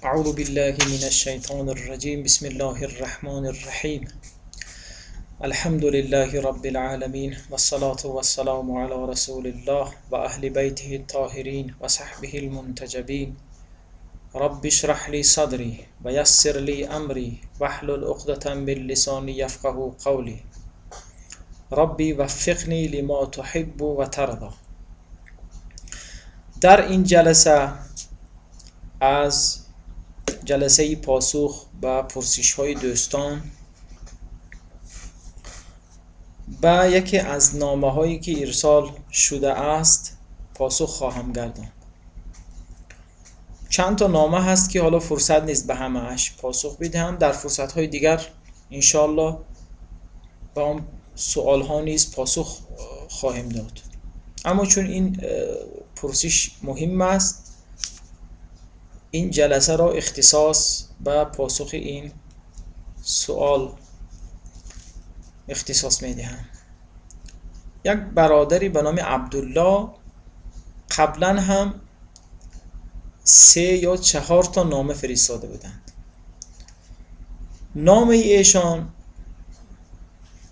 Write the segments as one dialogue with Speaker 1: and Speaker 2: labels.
Speaker 1: اعوذ بالله من الشیطان الرجیم. بسم الله الرحمن الرحیم. الحمد لله رب العالمین والصلاة والسلام علی رسول الله و اهل بیته الطاهرین و صحبه المنتجبین. رب اشرح لی صدری و یسر لی امری واحلل عقدة من لسانی یفقهوا قولی. ربی وفقنی لما تحب و ترضی. در این جلسه از جلسه پاسخ به پرسش های دوستان به یکی از نامه هایی که ارسال شده است پاسخ خواهم گرداند. چند تا نامه هست که حالا فرصت نیست به همه اش پاسخ بدهم. در فرصت های دیگر انشالله به آن سوال ها نیز پاسخ خواهیم داد. اما چون این پرسش مهم است، این جلسه را اختصاص به پاسخ این سوال اختصاص میدهم. یک برادری به نام عبدالله قبلا هم 3 یا 4 تا نامه فرستاده بودند. نامه ایشان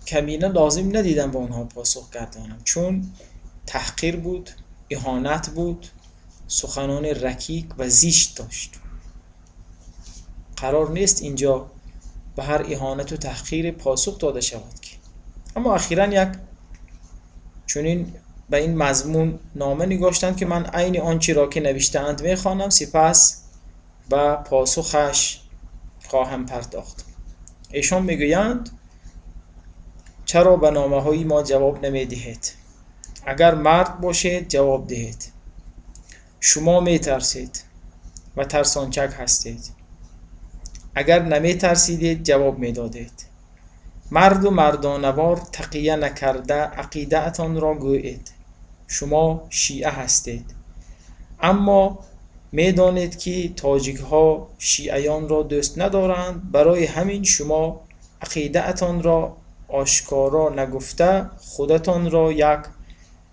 Speaker 1: کمینه لازم ندیدم به آنها پاسخ گردانم، چون تحقیر بود، اهانت بود، سخنان رکیک و زشت داشت. قرار نیست اینجا به هر اهانت و تحقیر پاسخ داده شود که. اما اخیراً یک چنین به این مضمون نامه نگاشتند که من عین آنچه را که نوشته‌اند میخوانم، سپس به پاسخش خواهم پرداخت. ایشان میگویند چرا به نامه های ما جواب نمیدهید؟ اگر مرد باشید جواب دهید. شما میترسید و ترسانچک هستید. اگر نمیترسیدید جواب میدادید. مرد و مردانوار تقیه نکرده عقیده اتان را گویید. شما شیعه هستید، اما میدانید که تاجیک ها شیعیان را دوست ندارند. برای همین شما عقیده اتان را آشکارا نگفته خودتان را یک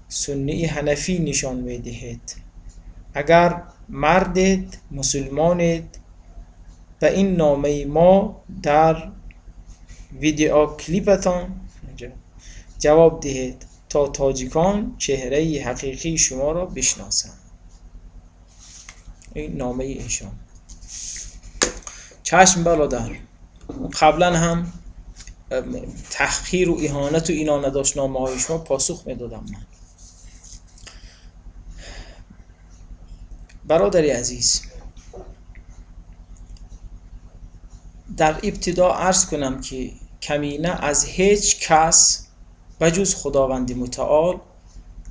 Speaker 1: سنی حنفی نشان میدهید. اگر مردید، مسلمانید، به این نامه ما در ویدیو کلیپتان جواب دهید تا تاجیکان چهره حقیقی شما را بشناسند. این نامه ایشان. چشم برادر، قبلا هم تحقیر و اهانت و اینا نداشت نامه های شما، پاسخ میدادم من. برادری عزیز، در ابتدا عرض کنم که کمینه از هیچ کس بجز خداوند متعال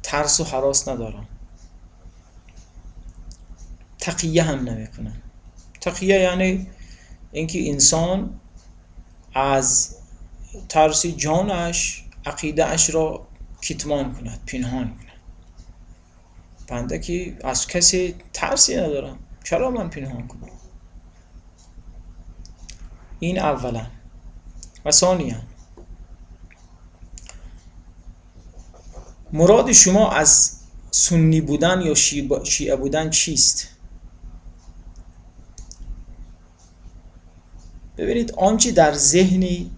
Speaker 1: ترس و هراس ندارم. تقیه هم نمی کنم. تقیه یعنی اینکه انسان از ترس جانش عقیده اش را کتمان کند، پنهان کند. بنده که از کسی ترسی ندارم، چرا من پنهان کنم؟ این اولا. و ثانیا، مراد شما از سنی بودن یا شیعه بودن چیست؟ ببینید، آنچه در ذهن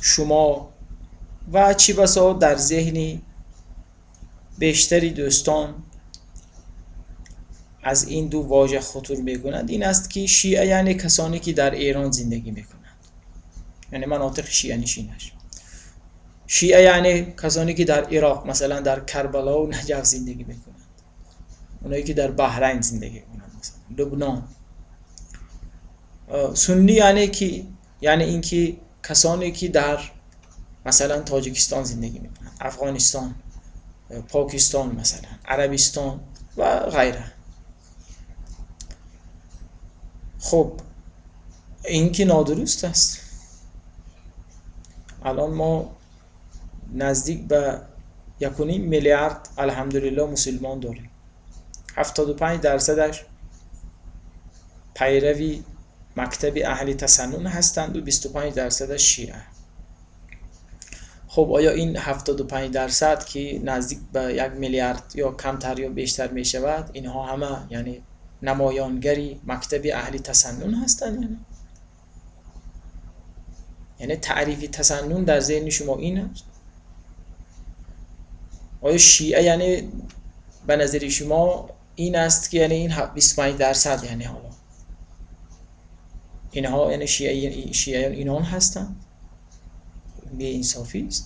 Speaker 1: شما و چی بسا در ذهن بیشتری دوستان از این دو واژه خطور میکنند این است که شیعه یعنی کسانی که در ایران زندگی میکنند، یعنی مناطق شیعه نشینش. شیعه یعنی کسانی که در عراق مثلا در کربلا و نجف زندگی میکنند، اونایی که در بحرین زندگی میکنند، مثلا لبنان. سنی یعنی که یعنی اینکه کسانی که در مثلا تاجیکستان زندگی میکنند، افغانستان، پاکستان، مثلا عربستان و غیره. خب این که نادرست است. الان ما نزدیک به 1.5 میلیارد الحمدلله مسلمان داریم. 75% پیروی مکتب اهل تسنن هستند و 25% شیعه. خب آیا این 75% که نزدیک به 1 میلیارد یا کمتر یا بیشتر می شود، اینها همه یعنی намоёнгари мактаби аҳли тасаннун ҳастанд. Яъне таърифи тасаннун дар зеҳни шумо ин аст? Оё шиа яъне ба назари шумо ин аст ки яъне ин 25% яъне ҳоло инҳо яъне шиаён инон ҳастанд? Беинсофӣ аст.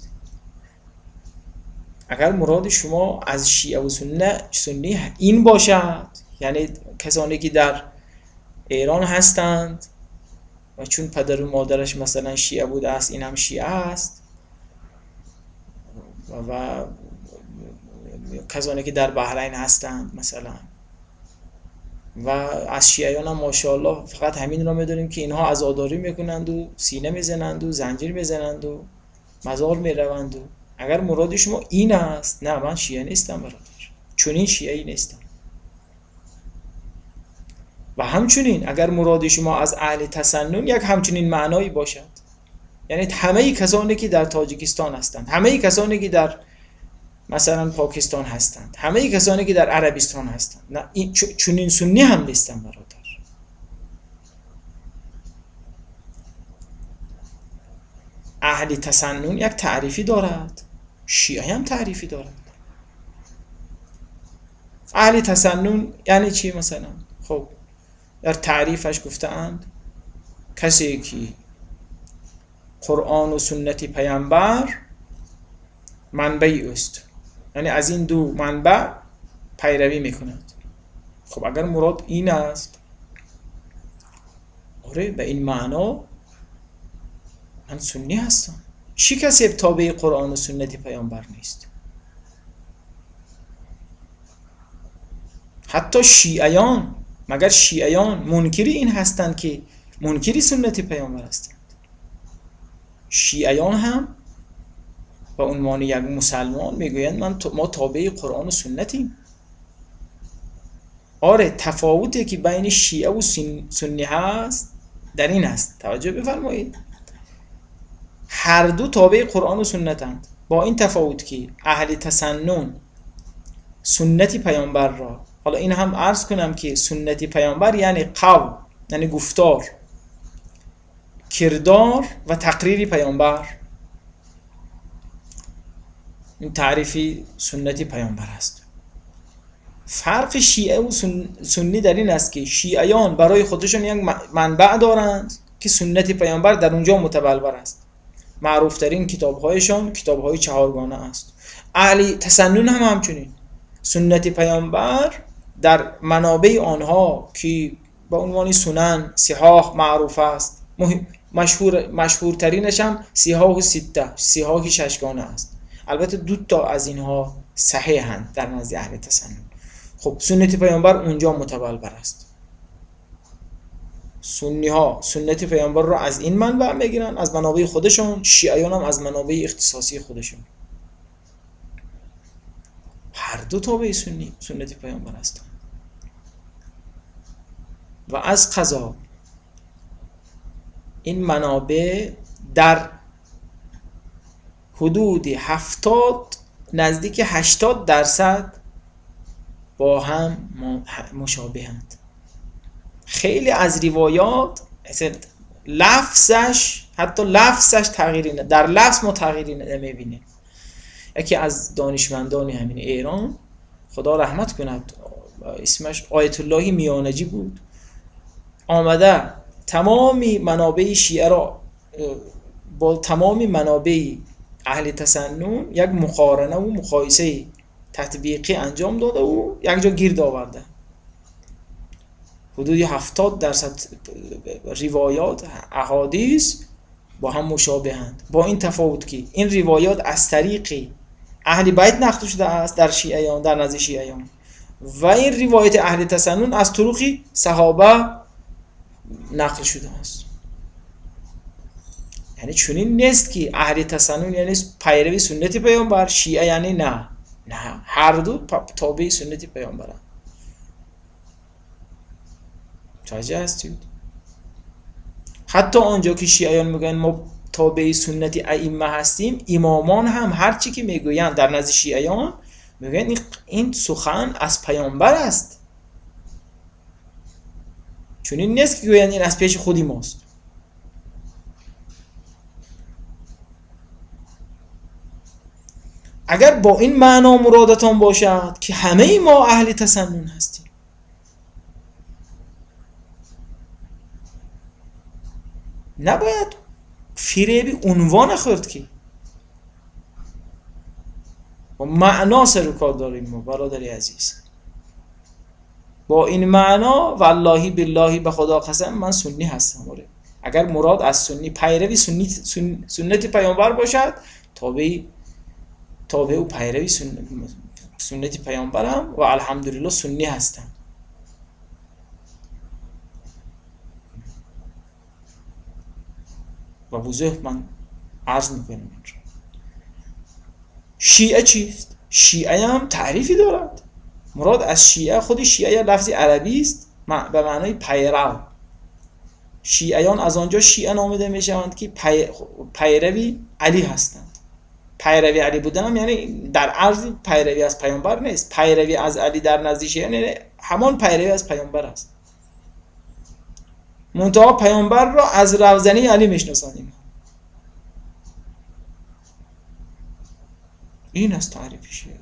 Speaker 1: Агар муроди шумо аз шиа ва суннӣ ин бошад, яъне касоне ки дар эрон ҳастанд ва чун падару модараш масалан шиа будааст, ин ҳам шиа аст, ва касоне ки дар Баҳрайн ҳастанд масалан, ва аз шиаён ҳам мошааллоҳ фақат ҳамин ро медонем ки инҳо азодорӣ мекунанд ва сина мезананд ва занҷир мезананд ва мазор мераванд. Агар муроди шумо ин аст, на, ман шиа нестам бародар, чунин шиаӣ нестам. Ва ҳамчунин агар муроди шумо аз аҳли тасаннун як ҳамчунин маъное бошад, яъне ҳамаи касоне ки дар Тоҷикистон ҳастанд, ҳамаи касоне ки дар масалан Покистон ҳастанд, ҳамаи касоне ки дар Арабистон ҳастанд, на, чунин суннӣ ҳам нестам бародар. Аҳли тасаннун як таърифӣ дорад, шиа ҳам таърифӣ дорад. Аҳли тасаннун яъне чӣ масалан? Хуб, дар таърифаш гуфтаанд касе ки Қуръон ва суннати паямбар манбаи ӯст, яъне аз ин ду манбаъ пайравӣ мекунад. Хуб, агар мурод ин аст, оре, ба ин маъно ман суннӣ ҳастам. Чӣ касе тобеи Қуръон ва суннати паямбар нест? Ҳатто шиаён, магар шиаён мункири ин ҳастанд ки мункири суннати паямбар ҳастанд? Шиаён ҳам ба унвони як мусалмон мегӯянд мо тобеи Қуръону суннатем. Оре, тафовуте ки байни шиа ва суннӣ ҳаст дар ин аст, таваҷҷӯҳ бифармоед, ҳар ду тобеи Қуръону суннатанд, бо ин тафовут ки аҳли тасаннун суннати паёмбарро, ҳоло ин ҳам арз кунам ки суннати паёмбар яъне қавл, яъне гуфтор, кирдор ва тақрири паёмбар, ин таърифи суннати паёмбар аст. Фарқи шиа ва суннӣ дар ин аст ки шиаён барои худашон як манбаъ доранд ки суннати паёмбар дар он ҷо мутабалвар аст. Маъруфтарин китобҳояшон китобҳои чаҳоргона аст. Аҳли тасаннун ҳам ҳамчунин суннати паёмбар дар манобеи онҳо ки ба унвони сунан, сиҳоҳ маъруф аст, машҳуртаринаш ҳам сиҳоҳу ситта, сиҳоҳи шашгона аст. Албатта ду то аз инҳо саҳеҳанд дар назди аҳли тасаннун. Хуб, суннати паёмбар унҷо мутабалбар аст. Сунниҳо суннати паёмбарро аз ин манбаъ мегиранд, аз манобеи худашон, шиаён ҳам аз манобеи ихтисосии худашон. Ҳар ду тобеи суннати паёмбар ҳастанд. Ва аз қазо ин манобеъ дар ҳудуди 70 наздики 80% бо ҳам мушобеҳанд. Хеле аз ривоят лафзаш, ҳатто лафзаш тағйири дар лафз мо тағйири намебинем. Яке аз донишмандони ҳамин Эрон, Худо раҳмат кунад, исмаш Оятуллоҳи Миёнаҷӣ буд, омада тамоми манобеи шиаро бо тамоми манобеи аҳли тасаннун як муқорана ва муқоисаи татбиқӣ анҷом дода ва якҷо гирд оварда. Ҳудуди 70% ривоят, аҳодис бо ҳам мушобеҳанд, бо ин тафовут ки ин ривоят аз тариқи аҳли байт нақл шудааст дар шиаён, дар назди шиаён, ва ин ривояти аҳли тасаннун аз туруқи саҳоба нақл шудааст. Яъне чунин нест ки аҳли тасаннун яъне пайрави суннати паёмбар, шиа яъне на, на, ҳар ду тобеи суннати паёмбаранд. متوجه هستید؟ حتی آنجا که شیعیان میگن ما تابع سنت ائمه هستیم، امامان هم هر چی که میگویند در نزد شیعیان میگن این سخن از پیامبر است. چون این نیست که گویند این از پیش خودی ماست. اگر با این معنا مرادتان باشد که همه ما اهل تسنن هستیم، نباید فریب عنوان خورد که با معنا سر و کار داریم ما برادری عزیز. با این معنا والله بالله به خدا قسم من سنی هستم. آره. اگر مراد از سنی پیروی سنت پیامبر باشد، تابع و پیروی سنت پیامبرم و الحمدلله سنی هستم. و وضوح من عرض میکنم. شیعه چیست؟ شیعه هم تعریفی دارد. مراد از شیعه، خود شیعه لفظی عربی است به معنای پیرو. شیعیان از آنجا شیعه نامیده میشوند که پیروی علی هستند. پیروی علی بودن هم یعنی در عرض پیروی از پیامبر نیست. پیروی از علی در نزد شیعه یعنی همان پیروی از پیامبر است. منتها پیامبر را از روزنی علی میشناسانیم. این است تعریف شیعه.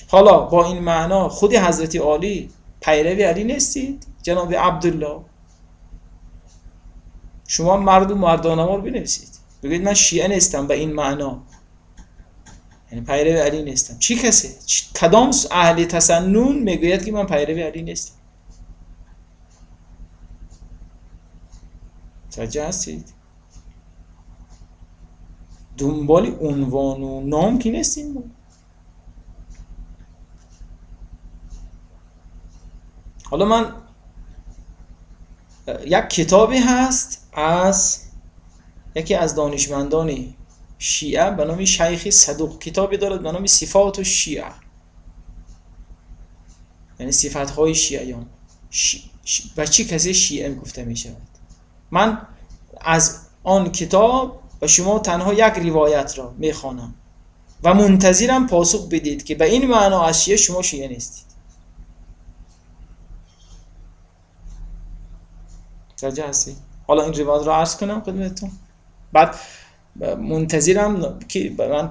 Speaker 1: حالا با این معنا خود حضرت علی پیروی علی نیستید جناب عبدالله؟ شما مرد و مردانه رو بنویسید، بگید من شیعه نیستم به این معنا، یعنی پیروی علی نیستم. چی کسی کدام اهل تسنن میگوید که من پیروی علی نیستم؟ متوجه هستید؟ دنبال عنوان و نام که نیستیم. حالا من یک کتابی هست از یکی از دانشمندان شیعه به نام شیخ صدوق، کتابی دارد به نام صفات الشیعه، یعنی صفت‌های شیعیان و چی کسی شیعه گفته می شود. من از آن کتاب و شما تنها یک روایت را می خوانم و منتظرم پاسخ بدید که به این معنا از شیعه شما شیعه نیستید. متوجه هستی؟ حالا این روایت را عرض کنم خدمتتون، بعد منتظرم که من